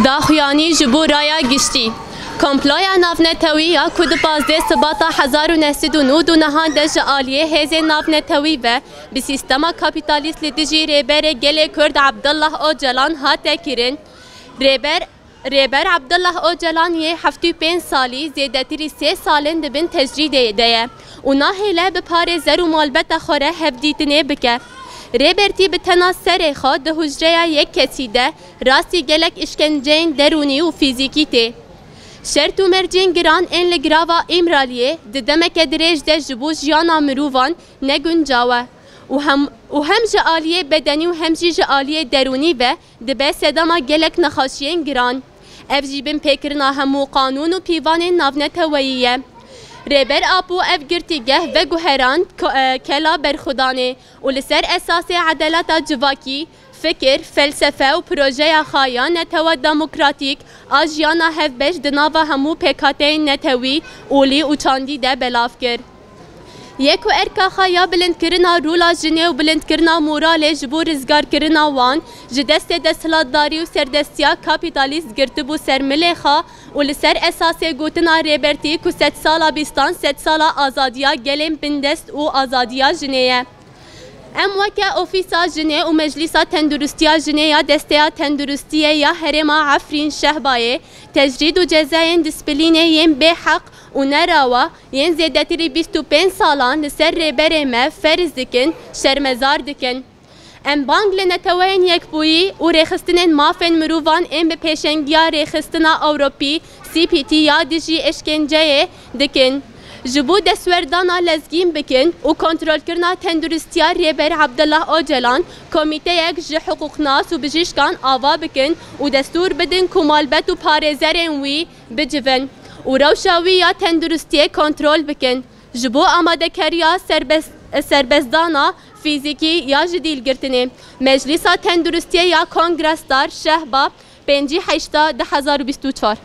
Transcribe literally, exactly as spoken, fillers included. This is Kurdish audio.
Daxuyanî ji bo raya giştî. Komploya navnetewî ya ku di pazdeh Sibata hezar û neh sed û nod û nehan de ji aliyê hêzên navnetewî ve bi sîstema kapîtalîst li dijî Rêberê Gelê Kurd Abdullah Ocalan hate kirin. Rêber, Rêber Abdullah Ocalan yê heftê û pênc salî zêdetirî sê sal in di bin tecrîdê de ye û nahêle bi parêzer û malbeta xwe re hevdîtinê bike. Rêbertî bi tena serê xwe di hujreya yek kesî de rastî gelek îşkenceyên derûnî û fîzîkî tê. Şert û mercên giran ên li girava Îmraliyê di demeke dirêj de ji bo jiyana mirovan ne guncaw e û hem, û hem ji aliyê bedenî û hem jî ji aliyê derûnî ve dibe sedema gelek nexweşiyên giran. Ev jî binpêkirina hemû qanûn û pîvanên navneteweyî ye. Rêber Apo ev girtîgeh veguherand ko-, e, kela berxwedanê û li ser esasê edaleta civakî, fikir, felsefe û projeya xwe ya netewa demokratîk a jiyana hevbeş di nava hemû pêkhateyên netewî, olî û çandî de belav kir. Yê ku erka xwe ya bilindkirina rola jinê û bilindkirina moralê ji bo rizgarkirina wan ji destê desthilatdarî û serdestiya kapîtalîst girtibû ser milê xwe û li ser esasê gotina Rêbertî ku sedsala bîstan sedsala azadiya gelên bindest û azadiya jinê ye. Em weke Ofîsa Jinê û Meclîsa Tenduristiya Jinê ya Desteya Tenduristiyê ya Herêma Efrîn Şehbayê tecrîd û cezayên dîsîplînê yên bêheq û nerawa yên zêdetirî bîst û pênc salan li ser rêberê me ferz dikin, şermezar dikin. Em bang li Neteweyên Yekbûyî û Rêxistinên Mafên Mirovan ên bi pêşengiya Rêxistina Ewropî, C P T, ya dijî eşkenceyê dikin. Ji bo destwerdana lezgîn bikin û kontrolkirina tenduristiya Rêber Abdullah Ocalan, komîteyek ji hiqûqnas û bijîşkan ava bikin û destûr bidin ku malbet û parêzerên wî bicivin û rewşa wî ya tenduristiyê kontrol bikin. Ji bo amadekariya serbest-, serbestdana fîzîkî ya ji dîlgirtinê, Meclîsa Tenduristiyê ya Kongresdar Şehba, pêncî heşta du hezar û bîst û çar.